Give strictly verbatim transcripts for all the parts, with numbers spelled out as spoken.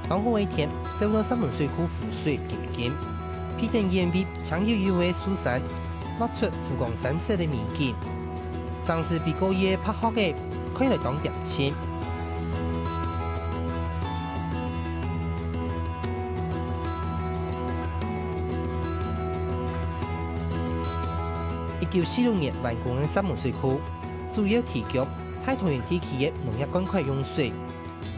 當好个天，照到石門水庫湖水金金，鼻等煙味青幽幽个樹山，畫出湖光山色个美景。城市比較遠个白鶴仔，看來當恬靜。一九四六年完工个石門水庫，主要提供大桃園地區个農業灌溉用水，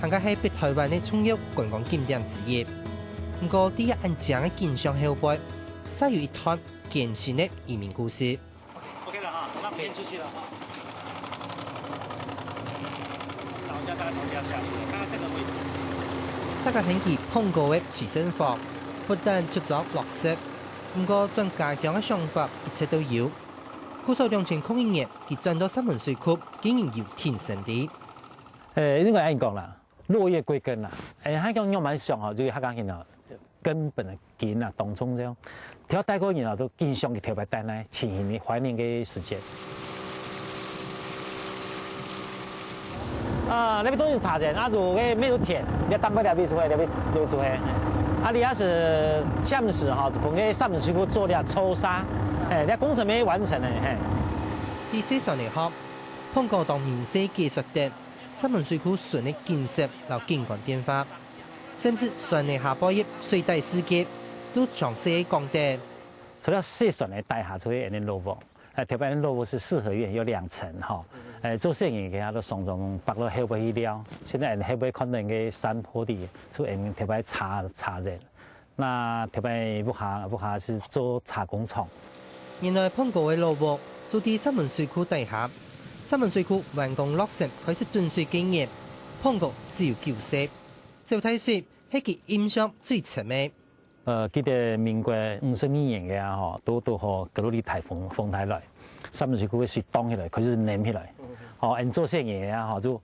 還過係北台灣个重要觀光景點之一。毋過，在這恁靚个景象後背，煞有一段艱辛个移民故事。OK了哈，那我們先出去了哈。老家大概從這樣下去的，看看這個位置。大家還記得彭哥个自身房，不但出租落實，毋過轉家鄉个想法一直都有。故所兩千空一年，佢轉到石門水庫，經營遊艇生理。 呃，應該恁講啦，落葉歸根啦。誒，還講仰般想吼，就係客家人吼，根本个根啊，當重要。頭擺个人啊，都緊想起頭擺等來，親情个懷念个時節。啊，該位都有茶園，啊，如果該沒有田，你當過該位出去，該位，該位出去。啊，你也係暫時吼，分該石門水庫做了抽沙，誒，該工程沒完成呢，嘿。第四算你好，彭哥當明細解說得， 石門水庫脣个景色摎景觀變化，甚至船仔下背个水底世界，都詳細个講得。除了細船仔底下，就係𠊎等老屋。誒，頭擺老屋係四合院，有兩層吼。誒，做生意个啊，都常常北到後背去尞。現在𠊎等後背看到个山坡地，就𠊎等頭擺茶，茶園。 該頭擺屋下，屋下係做茶工廠。原來彭哥个老屋就在石門水庫底下。石門水庫完工落成開始囤水該年，彭哥只有九歲。走大水係佢印象最深个。呃，記得民國五十二年个啊吼，堵，堵好格魯利颱風，風颱來，石門水庫个水漲起來，開始淰起來。哦，𠊎等做生意个啊吼，就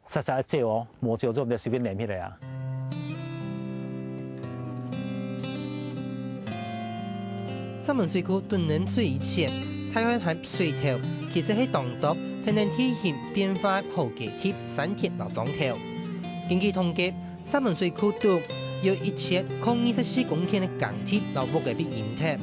煞煞走哦，無走就毋得隨便淰起來啊。石門水庫囤淰水以前，大漢潭水頭其實係當多跈等地形變化个好基地、山田摎庄頭。根據統計，石門水庫肚有一千空二十四公頃个耕地摎屋仔被淹忒。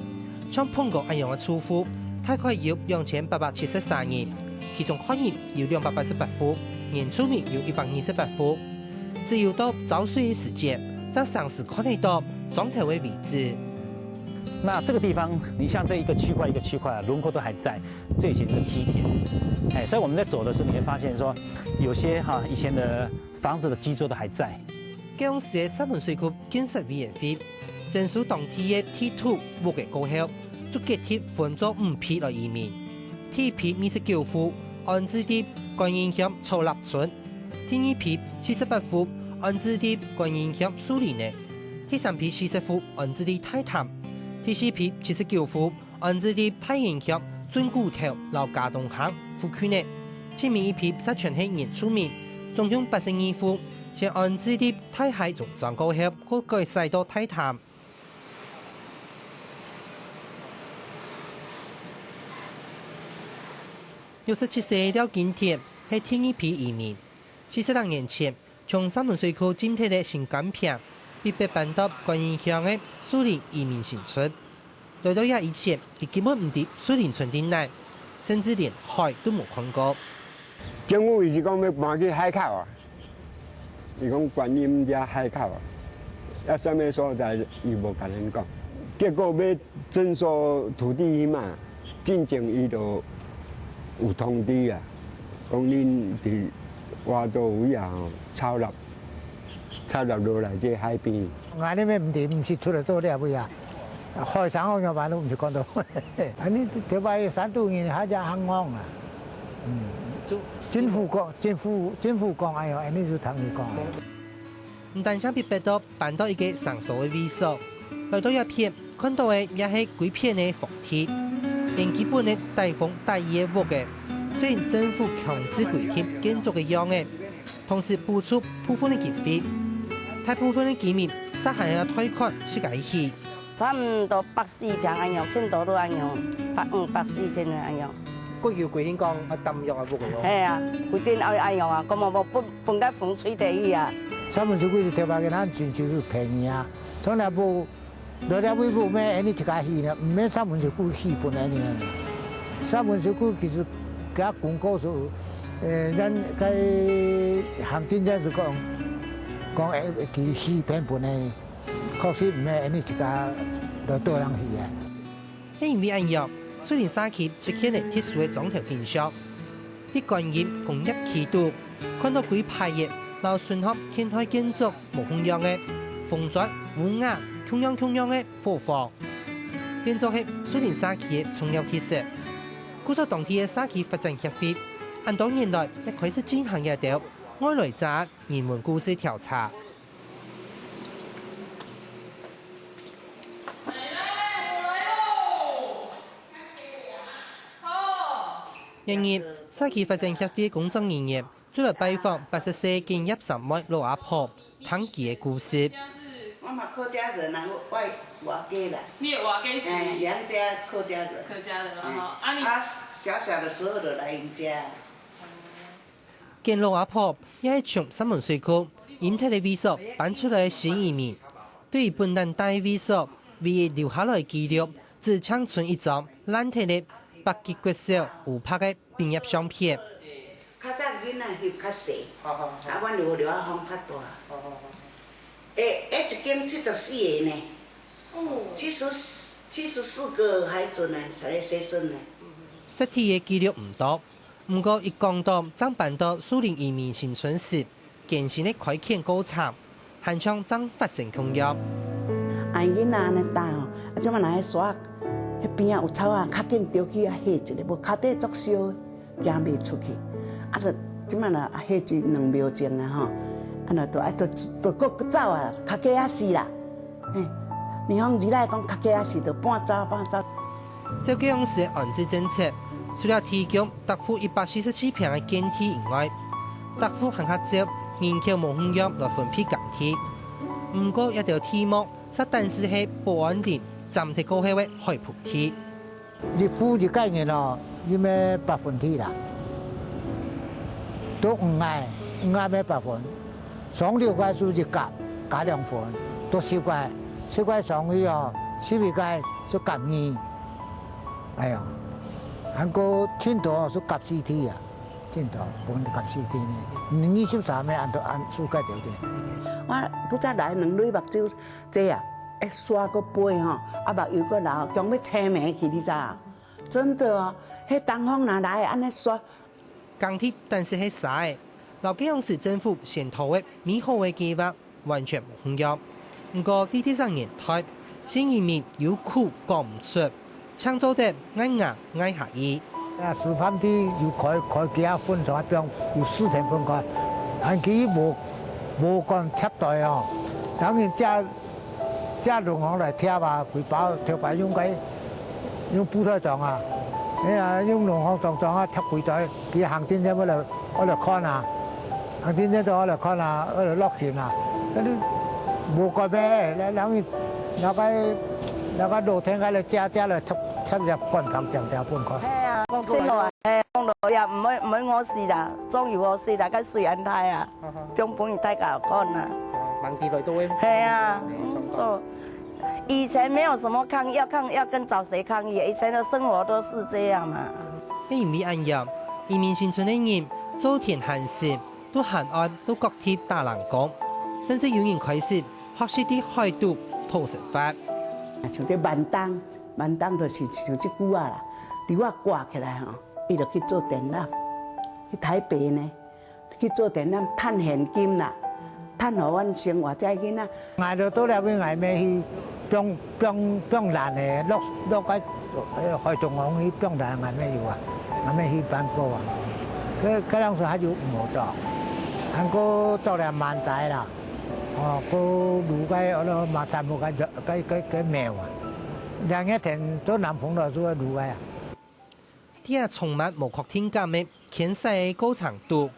像彭哥恁樣个住戶，大概有兩千八百七十三人，其中漢人有兩百八十八戶，原住民有一百二十八戶。只有到澆水个時節，正成時看得到庄頭个位置。那這個地方，你像這一個區塊一個區塊啊，輪廓都還在，這以前是梯田。哎，所以我們在走的時候，你會發現說，有些哈，以前的房子的基座都還在。該央時个石門水庫 建設委員會徵收當地个地土屋仔過後，就決定分做五批來移民。第一批二十九戶安置在觀音鄉草壢村，第二批四十八戶安置在觀音鄉樹林仔，第三批四十戶安置在大潭，第四批七十九戶安置在大興鄉圳古頭摎佳冬坑附近仔。最尾一批煞全係原住民，總共八十二戶，先安置在大溪中庄過後，過改徙到大潭。六十七歲廖金田係第二批移民，四十零年前，從石門水庫進忒个心肝病，逼迫搬到觀音鄉个樹林移民新村。 來到這以前，佢根本毋知樹林村在哪，甚至連海都無看過。政府伊是講欲搬去海口啊，伊講觀音遮海口啊，啊啥物所在伊無甲咱講。結果欲徵收土地嘛，進前伊就有通知啊，講恁佇倚倒位啊吼，草壢 插落落來這海邊。𠊎恁樣毋知，毋識出來到這位啊。海上好像辦都毋識看到。恁樣頭擺山肚人還真向往啊。嗯。政府講，政府，政府講，哎喲，恁樣就聽佢講。毋單淨逼迫到搬到一個生疏个位所，來到這片， 看到个也係歸片个荒地，連基本个抵風抵雨个屋仔，雖然政府強制規定建築个樣仔，同時補助部分个經費，大部分个居民煞還愛貸款自家起。差毋多百四坪恁樣，千多都恁樣，百五、百四千个恁樣。國有規定講愛點樣个屋仔哦？係啊，規定愛恁樣啊，根本無分，分該風吹得去啊。三文水粿就特別个，咱真正係便宜啊。從來無，來這位無買，恁呢自家起呢，毋免三文水粿起分恁呢。三文水粿其實佢廣告係，呃，咱該行政院係講，講會，會起，起便分恁呢，確實毋免恁呢自家來多人起啊。 係因為恁樣，樹林社區出現了特殊个庄頭現象。在觀音工業區肚，看到規排个摎順和現代建築無共樣个紅磚、烏瓦、共樣共樣个伙房，變做係樹林社區个重要特色。故所當地个社區發展協會，恁多年來也開始進行這兜外來者人文故事調查。 一日，社區發展協會工作人員就來拜訪八十歲敬業三妹老阿婆，聽佢个故事。我嘛客家人啊，我，我外家啦。你也外家是？哎，娘家客家人。客家人啊，哎，吼。啊，你啊，小小的時候就來人家。 見老阿婆也係從三門水庫陰忒个位所搬出來个新移民，對於本旦大个位所唯一留下來个記錄，只淨伸一張爛忒个北極國小烏白个畢業相片。較早囡仔翕較細，啊，阮留，留下放較大。欸，欸，一間七十四个呢，七十，七十四个孩子呢，學生呢。實體个記錄毋多， 毋過一講到正搬到樹林移民新村時，艱辛个開墾過程，還像正發生共樣。啊，囡仔恁呢大吼，啊，這擺若个沙，彼邊仔有草啊，較緊著去啊，下一个，無跤底作燒，行袂出去。啊，就這擺若下一兩秒鐘啊吼，啊，若就愛就就閣走啊，較緊啊死啦。 嘿，民防局來講，較緊啊是就半走半走。照該央時个安置政策，除了提供逐戶一百四十四坪个耕地以外，逐戶還較照人口無共樣來分配耕地。毋過，這兜地目，煞單淨係保安林斬忒過後个海埔地。 一戶一個人哦，佢愛八分地啦。都五個，五個愛八分，上六個就一甲，加兩分，都十個，十個上去哦，十一個就甲二。哎呀，還過盡多就甲四地啊，盡多分甲四地呢。二十三个恁多恁四個條件。我拄才來兩蕊目睭 這啊，會沙个飛吼，啊，目油个流，強欲青盲去，你知啊？真的哦，彼東風若來，恁呢沙。耕地單淨係沙个，摎該央時政府先討个美好个計畫完全無共樣。毋過，在這隻年代，新移民有苦講毋出， 正做得挨牙挨下去。啊，示範地有開，開幾下分，上下放，有四片分開。恁佢無，無管貼袋哦，當然這，這農行來貼啊，規包頭擺用該，用布袋裝啊，哎呀，用農行裝裝啊，貼規袋，佢行政院愛來，愛來看啊，行政院都愛來看啊，愛來落實啊，所以無管咩，人，人，那個，那個老天該來借，借來貼 貼一罐糖漿漿分佢。嘿啊，講真話，嘿，講落也毋會，毋會餓死啦，總有好食啦，較水安泰啊，放分大家看啊。哦，忙起來都會。嘿啊，嗯，做。以前沒有什麼抗議，要抗議，要跟找誰抗議？以前的生活都是這樣嘛。係因為恁樣，移民新村个人做田閒時，都還愛到各地打零工，甚至有人開始學習在海肚討生活。像這慢冬， 慢冬就是像這久啊啦，稻仔割起來吼，伊就去做田啦，去台北呢，去做田啦，趁現金啦，趁予阮生活遮个囡仔。𠊎就到了尾，𠊎愛去放，放，放礱个，落，落該，呃，海中央去放礱，𠊎愛有啊，𠊎愛去辦保啊。該，該當時還有無做，還過做了蠻濟啦，哦，過攄該，哦，馬山木該，該，該，該苗啊。 兩日天都南風落，就會攄个啊。這充滿無確定感个遷徙个過程肚，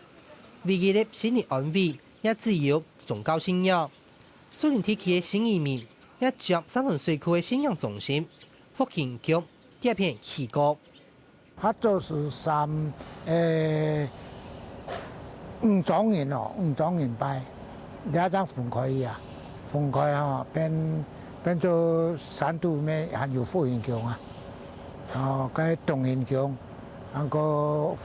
唯一个心理安慰也只有宗教信仰。樹林地區个新移民也將三門水庫个信仰中心復興宮貼片起過。 較早係三，欸，五莊人哦，五莊人拜。這正分開去啊，分開吼，變，變做山肚面還有復興宮啊，哦，該東興宮，還過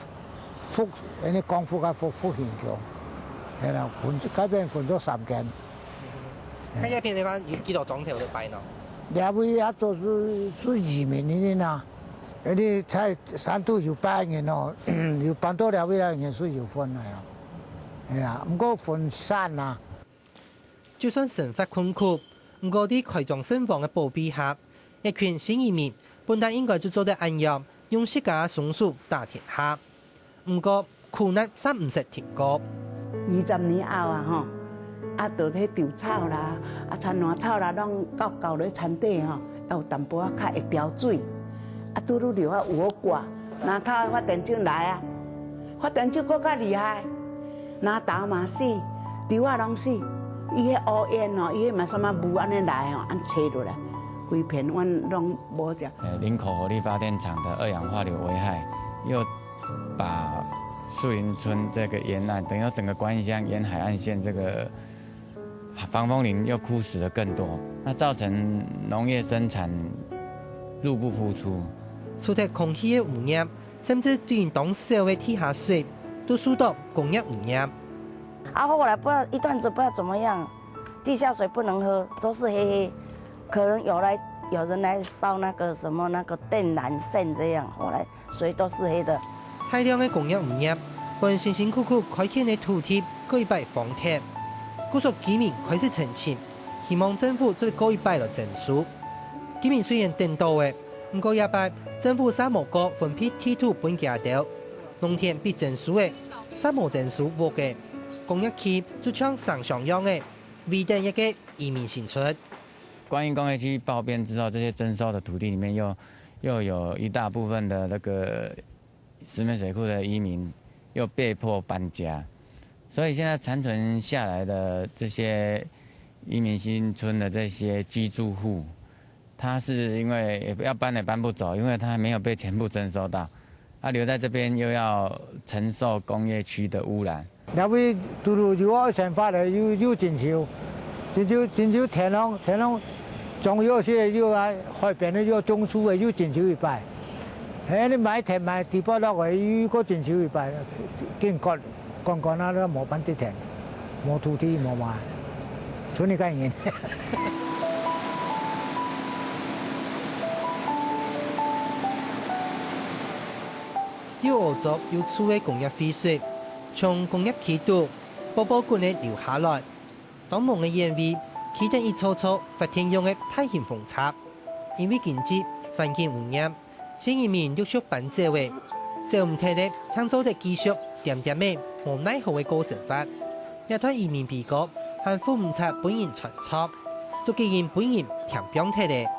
復，恁呢光復啊復，復興宮，係啦，分，該片分做三間。該這片地方有幾多鐘頭个擺呢？這位啊，都係，係移民个人啊，恁呢在山肚有擺人哦，有搬到這位來人係有分个哦。 哎呀，毋過分散啊。就算生活困苦，毋過在開漳聖王个保庇下，一群新移民本來應該就做得恁樣，用自家雙手打天下。毋過，苦難煞毋識停過。二十年後啊，吼，啊，就係稻草啦，啊，田螺草啦，攏搞搞落田底吼，有淡薄仔較會調水，啊，拄拄流啊有好掛，那靠發電廠來啊。 發電廠閣較厲害，那豆嘛死，稻仔攏死，伊迄烏煙哦，伊迄嘛啥物霧安尼來哦，安吹落來，規片阮攏無食。呃，林口火力發電廠的二氧化硫危害，又把樹林村這個沿岸，等於說整個觀音鄉沿海岸線這個防風林又枯死了更多，那造成農業生產入不敷出。除忒空氣个污染， 甚至對當少个地下水都受到工業污染。啊，後來不知道一段子不知道怎麼樣，地下水不能喝，都是黑黑，可能有來，有人來燒那個什麼那個電纜線這樣，後來水都是黑的。大量个工業污染，分辛辛苦苦開墾个土地過一擺荒忒，故所居民開始陳情，希望政府做得過一擺來徵收。居民雖然等到了， 毋過這擺，政府煞無過分配地圖分佢兜，農田被徵收个，煞無徵收屋个，工業區就像山上樣个，唯等一個移民新村。觀音工業區暴變之後，這些徵收的土地裡面又，又有一大部分的那個石門水庫的移民又被迫搬家，所以現在殘存下來的這些移民新村的這些居住戶， 他是因為也要搬也搬不走，因為他沒有被全部徵收到，他留在這邊又要承受工業區的污染。這位堵堵有愛生活个，又，又徵收，徵收，徵收田項，田項種藥食个藥啊，海邊个藥種樹个又徵收一擺。嘿，你買田買地包落个，又過徵收一擺，緊割。 講講啊，都無半滴田，無土地，無麼，賰一個人。又屙糟又臭个工業廢水，從工業區肚，薄薄滾仔流下來。當濛个煙味，企等一座座發電用个大型風車，因為經濟環境污染， 新移民陸續搬走了，走毋忒了，正做得繼續恬恬仔無奈何个過生活。這段移民悲歌還赴毋掣分人傳唱，就既然分人添放忒了。